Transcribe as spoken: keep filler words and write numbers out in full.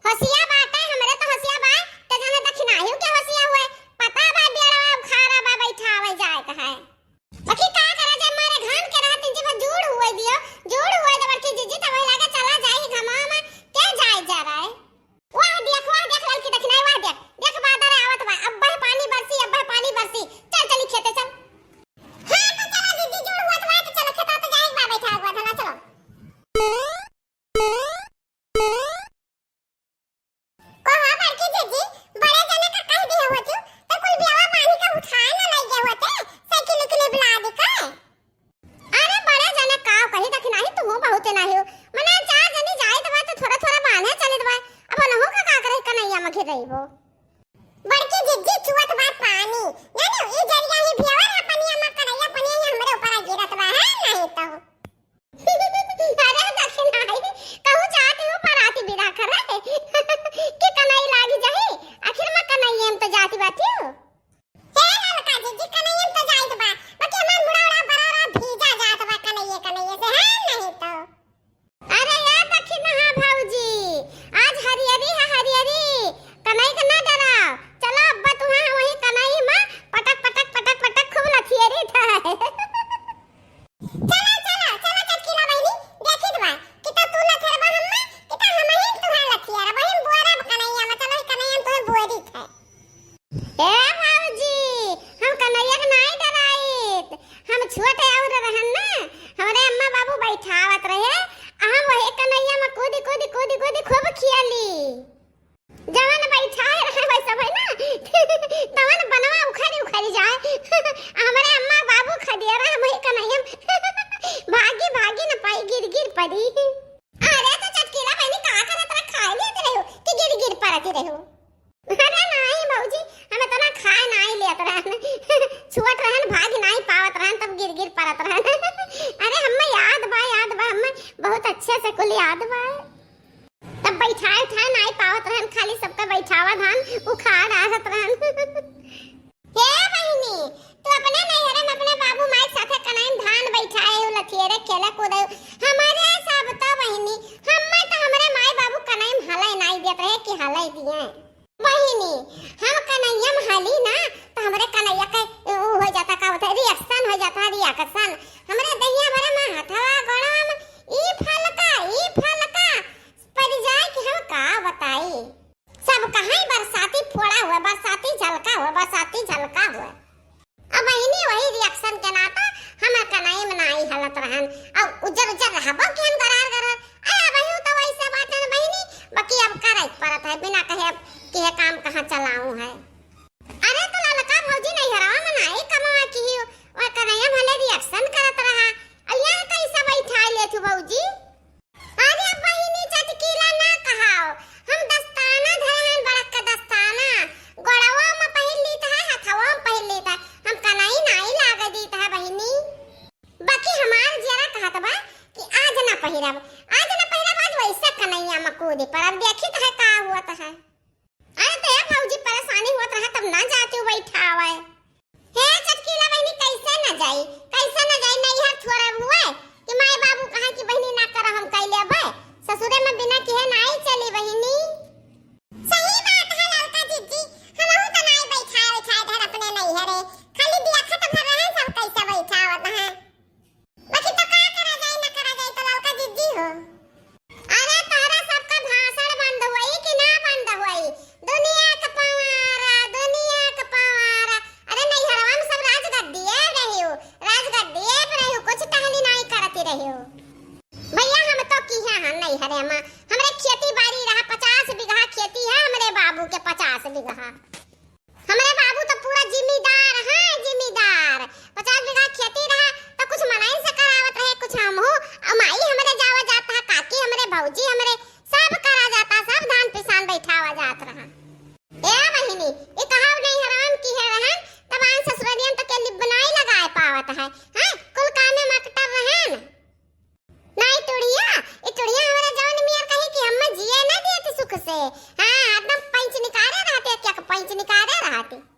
हसिया बाटे, हमरे तो हसिया बा, त जाने दखिनाही के हसिया हुए। पता बा बेड़वा उखाड़ा बा, बैठावे जाए का है। बाकी का करा जाए, मारे घाम के रहत जब जूड़ हुए दियो, जूड़ हुए दे बड़की जीजी, तब वही लागे चला जाए घामा में, के जाए जा रहा है। वाह देख, वाह देख ललकी दखिनाही, वाह देख, देख बादर आवत बा, अब बह पानी बरसी, अब बह पानी बरसी, चल चली खेते चल। हाँ तो चलो जीजी, जूड़ हुआ तो, तो चलो खेता तो जाए बा, बैठा हुआ धना चलो। कहा बड़की जीजी, बड़े जने का कह दिए होती, तो कुल बियावा बांधी के उठाए ना लई गए होते, साइकिल उकिल बुला दी का? अरे बड़े जने का कही दखिनाही, तू बहुते नाही हो। मने चार जनी जाइत बा तो थोड़ा थोड़ा बांधे चलित बा। अब नहु का का करे कन्हैया में घिर रही हो। बड़की जीजी चुअत बा पानी, जाने ई जरिया ही बियावा रहा पनिया में कन्हैया पनिया ही हमरे ऊपर आ गिरत बा, है नहीं तो। अरे दखिनाही, कहूँ जात हो पराती बिदा करे कि कनई लागी जाही, आखिर में कनइये में तो जाती बाटी हो। हे ललका जीजी, कनइये में तो जाइत बा, बाकी हमार मुड़ा उड़ा बड़ा रहा भीजा जात बा कनइये कनइये से, है नहीं तो। अरे या दखिनहा भौजी, आज हरियरी है हरियरी, कनई के ना डराओ, चलो अब्बा तुहाँ वही कनई में पटक पटक पटक पटक खूब लथियरी था। चला, चला, चला चटकीला बहिनी, देखित बा कि तो तू लथेरबा हम्मा, कि तो हमहिन तुहार लथियर, बहिन बोरब कनैया में, चलो कनैया में तुहे बोरित है। ए भौजी, हम कनैया के नाई डराइत, हम छोट और रहन ना, हमरे अम्मा बाबू बैठावत रहे, आ हम वही कनैया में कूदी, कूदी, कूदी, कूदी खूब खियाली। जवन बैठाए रहे वैसे भाई ना, तवन बनवा उखड़ी उखड़ी जाए। हमरे अम्मा बाबू खदिया रहे, हम ही कन्हैया भागी भागी न पाई, गिर गिर पड़ी। अरे तो चटकीला बहिनी का करत रहा, खाए लेत रहो कि गिर गिर पड़त रहो? अरे नाही भौजी, हम इतना खाए नाही लेत रहन। छुअत रहन, भाग नाही पावत रहन, तब गिर गिर पड़त रहन। अरे हम्मे याद बा, याद बा, हम्मे बहुत अच्छे से कुल याद बा। तब बैठाए उठाए नाई पावत रहन, खाली सबका बैठावा धान उखाड़ आहत रहन। हे बहिनी, तू अपने नैहरे में अपने बाबू माई के साथे कनई में धान बैठाए हो, लथियरे खेले कूदे हो। हमरे सब तो बहिनी, हम्मे तो हमरे माई बाबू कनई में हले नाई देत रहे कि हले दिए। बहिनी, हम कनैया में हली ना, तो हमरे कनैया के उ हो जाता, का होता है, reaction हो जाता है, reaction। हमरे दहिया भरे में हथवा गोड़वा में ई फलका, ई फलका, परि जाए कि हम का बताई। सब कहाँ बरसाती फोड़ा हुआ, बरसाती झलका हुआ, बरसाती झलका हुआ। अब बहिनी वही reaction के नाता हम कनई में नाई हलत रहन। अब उज्जर उज्जर रहबो कि हम गरार गरार। अरे अब तो वैसे बात है ना बहिनी, बाकी अब करे के पड़त है, बिना कहे अब कि ये काम कहाँ चलाऊं है। अरे तो ललका भौजी नैहरवा में नाई कमावा की, वह कनैया भले reaction करत रहा। अब यहाँ कैसे बैठा ले तू भौजी? अरे बहिनी, चटकीला ना कहाओ, हम दस्ताना धरे हन, बड़क के दस्ताना, गोड़वा में पहिर लीत है, हथवा में पहिर लीत है, हम कनई नाई लागे दीत है बहिनी। बाकी हमार जियरा कहत बा कि आज ना पहिरब, आज ना पहिरब, आज वैसे कनैया में कूदे पड़ब, देखित है का हुअत है। अरे तो ए भौजी, परेशानी होत रहा तब ना जाती हूँ बैठावे। हे चटकीला बहिनी, कैसे ना जाई, कैसे ना जाई? नैहर थोड़े हुए कि माई बाबू कहा कि बहिनी ना करो, हम कह लेबे। ससुरे में बिना किहे नाई चली बहिनी। सही बात है ललका जीजी, हमहू तो नाई बैठाए बैठाए धर अपने नैहरे, खाली देखत भर रहे सब कैसे बैठावत है। बाकी तो का करा जाई, ना करा जाई तो ललका जीजी हो। अरे तोहरा सबका भाषण बंद हुई कि ना बंद हुई? दुनिया के पंवारा, दुनिया के पंवारा। अरे नैहरवा में सब राजगद्दिए रहियो, राजगद्दिए पे रहियो, कुछ टहली नाई करती रहियो। भैया हम तो किहे हन नैहरे में, हमरे खेती बाड़ी रहा, पचास बीघा खेती है हमरे बाबू के, पचास बीघा। हमरे बाबू तो पूरा जिम्मेदार हैं, जिम्मेदार। पचास बीघा खेती रहा, तो कुछ मनई से करावत रहे, कुछ हमहू। अ, माई हमरे जावा जाता, काकी हमरे, भौजी हमरे, सब करा जाता, सब धान पिसान बैठावा जात रहा। ए बहिनी, ई कहाव नैहरवा में किहे रहन, तब आन ससुररियन तो के लिप बनाई लगाए पावत है, हैं? कुल कामे में अकटर रहन। नाई टुड़िया, ई टुड़िया हमरा जवन मियर कही कि हम्मे जिए ना देत सुख से। हाँ, हरदम पैंच निकारे रहते, क्या के पैंच निकारे रहते।